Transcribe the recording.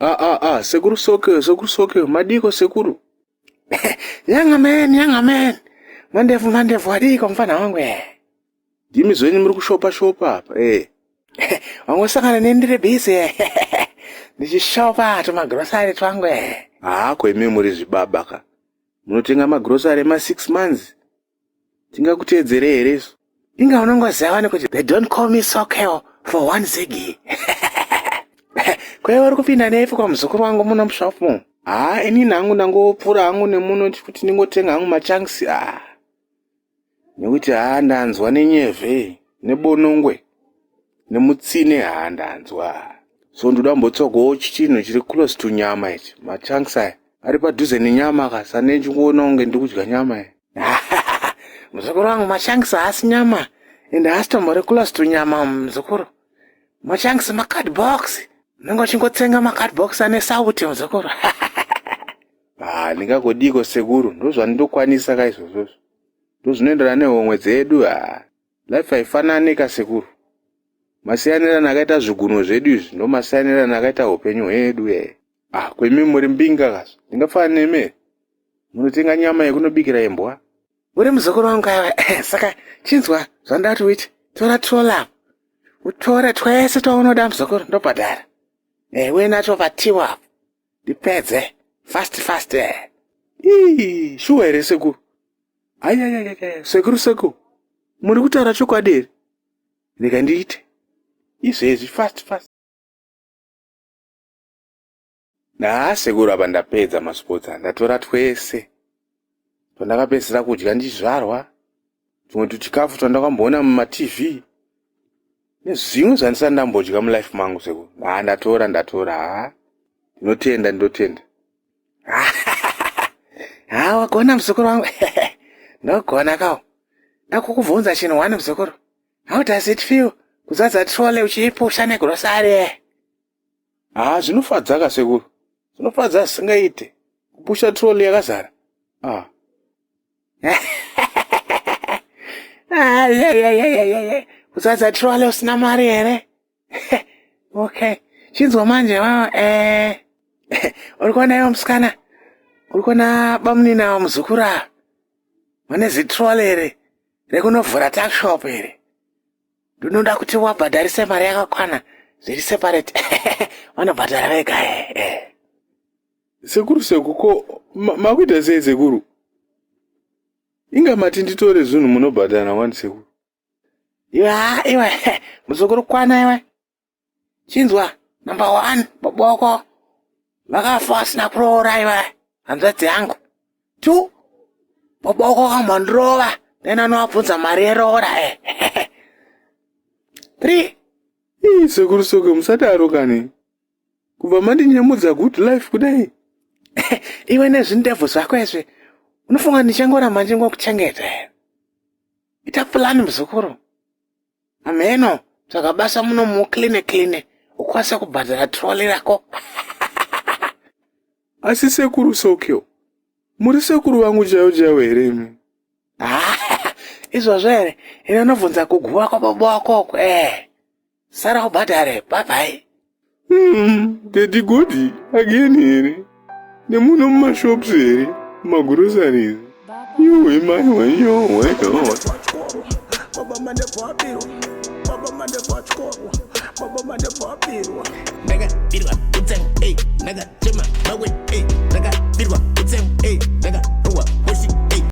Ah, ah, ah, sekuru Soke, sekuru Soke, madiko sekuru. Yanga man, yanga man. Mandevu, mandevu, adiko mfana wangu eh. Ndimi zvenyu muri kushopa shopa apa eh. Wangosangana neni ndiri busy eh. Ndichishopa tumagrosari twangu eh. Haa ko imi muri zvibaba ka. Munotenga magrosari ema 6 months. Tingakuteedzere here isu? Inga unongoziva wani kuti they don't call me Sokeo for one ziggy. Kwaiva uri kupinda nepi kwamuzukuru wangu muno mushop mu? Haa inini hangu ndangopfuura hangu nemuno kuti ndingotenga hangu machunks ah. Nekuti haa ndanzwa nenyevhe nebonongwe nemutsine haa ndanzwa. So ndoda kumbotsvagawo chinhu chiri close to nyama ichi. Machunks aya ari padhuze nenyama ka sane ndichingoona kunge ndiri kudya nyama iyi. Muzukuru wangu machunks haasi nyama ende haasi tombori close to nyama muzukuru. Machunks macard box. Unenge uchingotsenga macard box ane sauti muzukuru. Ah, ndingagodiko sekuru ndozvandinokwanisa ka izvozvozvo ndozvinoenderana nehomwe dzedu ha life haifanani ka sekuru masiyanirana akaita zvigunwe zvedu izvi ndomasiyanirana akaita upenyu hwedu e ah kwemi muri mbinga kazvo ndingafanana nemi here munotenga nyama yekunobikira imbwa uri muzukuru wangu kaiwe saka chinzwa zvandati uite tora trola utore twese twaunoda muzukuru ndobhadhara eh, uye nacho patiwa apo ndipedze fast fast eh. Ii, shuwa here sekuru ayayayaya sekuru sekuru muri kutaura chokwadi here rega ndiite izvezvi fast fast Haa sekuru apa ndapedza masports ndatora twese twandakapedzisira kudya ndichizvarwa tumwe tuchikafu twandakamboona mumatv nezvimwe zvandisati ndambodya mulife mangu sekuru haa ndatora ndatora haa ndinotenda ndinotenda haa wagona muzukuru wangu ndogona kawo ndakukubvunza chinhu one muzukuru how does it feel kuzadza trole uchiipusha negrosari Haa zvinofadza ka sekuru. Zvinofadza zvisingaite. Kupusha trolley yakazara. Ah. Kuzadza trolley usina mari here? Okay. Chinzwa manje wawa eh. Uri kuona iwe musikana? Uri kuona bamunini ava muzukuru ava? Vane zitrolley here rekunovhura tuckshop here? Ndinoda kuti wabhadharise mari yakakwana zviri separate vanobhadhara vega eh, eh. Sekuru seku ko makuita sei sekuru? Inga mati nditore zvinhu munobhadhara wani sekuru. Iwe ha iwe muzukuru kwana iwe. Chinzwa number one boboko vakafa vasina kuroora iwe hanzvadzi yangu. Two boboko kambondirova then anovabvunza mari yeroora eh. Three. Ii sekuru soke musadaro kani. Kubva mandinyemudza good life kudai. Iwe nezvindebvu zvako izvi unofunga ndichangoramba ndichingokuchengeta here? Ita plan muzukuru. Hameno tsvaga basa muno mucline cline ukwanise kubhadhara trolley rako. Asi sekuru Sokyo, muri sekuru vangu chaivo chaivo here imi? Ah, izvozvo here ine unobvunza kuguva kwababa wako uko eh. Sara ubhadhare bye bye. Daddy Godi again here? Nemuno mumashops here? Mumagroceries? Yowe mai yowe yowe. Baba mandebvu abirwa. Baba mandebvu atyorwa. Baba mandebvu abirwa. Ndakabirwa kutsenga, ey, ndakachema mawe, ey, ndakabirwa kutsenga, ey, ndaka